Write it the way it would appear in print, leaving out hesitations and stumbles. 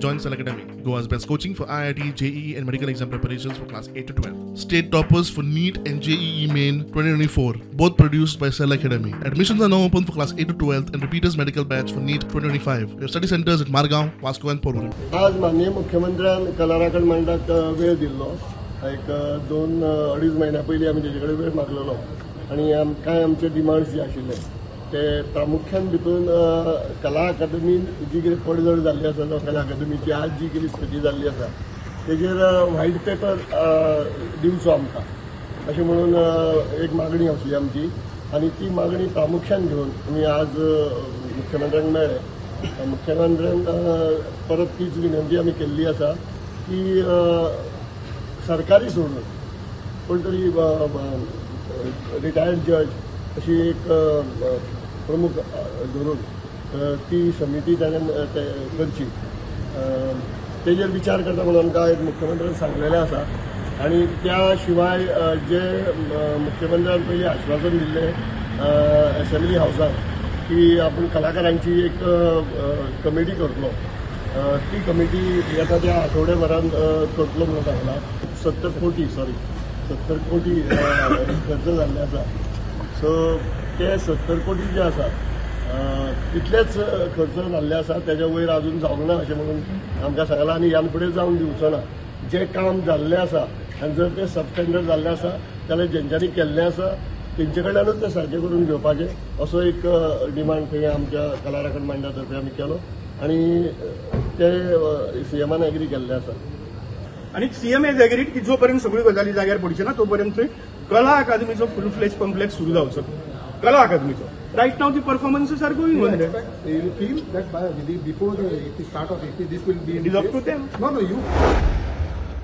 Join Cell Academy, Goa's best coaching for IIT, JEE and medical exam preparations for class 8 to 12. State toppers for NEET and JEE Main 2024, both produced by Cell Academy. Admissions are now open for class 8 to 12 and repeaters medical batch for NEET 2025. We have study centers at Margao, Vasco and Porvorim. आज माननीय मुख्यमंत्र्यान कला राखण मंडळाक वेळ दिल्लो. एक 2-2.5 म्हयन्या पयलीं आमी तेजे कडेन वेळ मागलेलो आनी कांय आमचे डिमांड्स जे आशिल्ले ते प्रामुख्यान भितून कला अकादमीन जी कितें पडझड जाल्ली आसा जावं कला अकादमीची आज जी कितें स्थिती जाल्ली आसा तेजेर व्हायट पेपर दिवचो आमकां अशें म्हणून एक मागणी आसली आमची आनी ती मागणी प्रामुख्यान घेवन आमी आज मुख्यमंत्र्यांक मेळ्ळे. मुख्यमंत्र्यान परत तीच विनंती आमी केल्ली आसा की सरकारी सोडून कोण तरी रिटायर्ड जज अशी एक प्रमुख धरून ती समिती ताणें करची, तेजेर विचार करता म्हणून आमकां एक मुख्यमंत्र्यान सांगलेलें आसा. आनी त्या शिवाय जे मुख्यमंत्र्यान पयलीं आश्वासन दिल्लें असेंब्ली हावसान की आपूण कलाकारांची एक कमिटी करतलो, ती कमिटी येता त्या आठवड्याभरान करतलो म्हणून सांगलां. 70 कोटी खर्च जाल्ले आसा. सो ते 70 कोटी जे आसा तितलेच खर्च जाल्ले आसा, तेज्या वयर अजून जावंक ना अशें म्हणून आमकां सांगलां आनी ह्यान फुडें जावन दिवचो ना. जें काम जाल्लें आसा आनी जर तें सबस्टँडर्ड जाल्लें आसा जाल्यार जेंच्यांनी केल्लें आसा तेंचे कडल्यानूच तें सारकें करून घेवपाचें असो एक डिमांड थंय आमच्या कला राखण मंडळा तर्फे आमी केलो आनी ते सीएमान एग्री केल्लें आसा. आनी सीएम हॅज एग्रीड की जो पर्यंत सगळ्यो गजाली जाग्यार पडच्यो ना तोपर्यंत कला अकादमीचो फूल फ्लेज कॉम्प्लेक्स सुरू जावचो. कला अकादमीचो right now the performances are going on. You feel that by before the start of this will be it is up to them. No, you.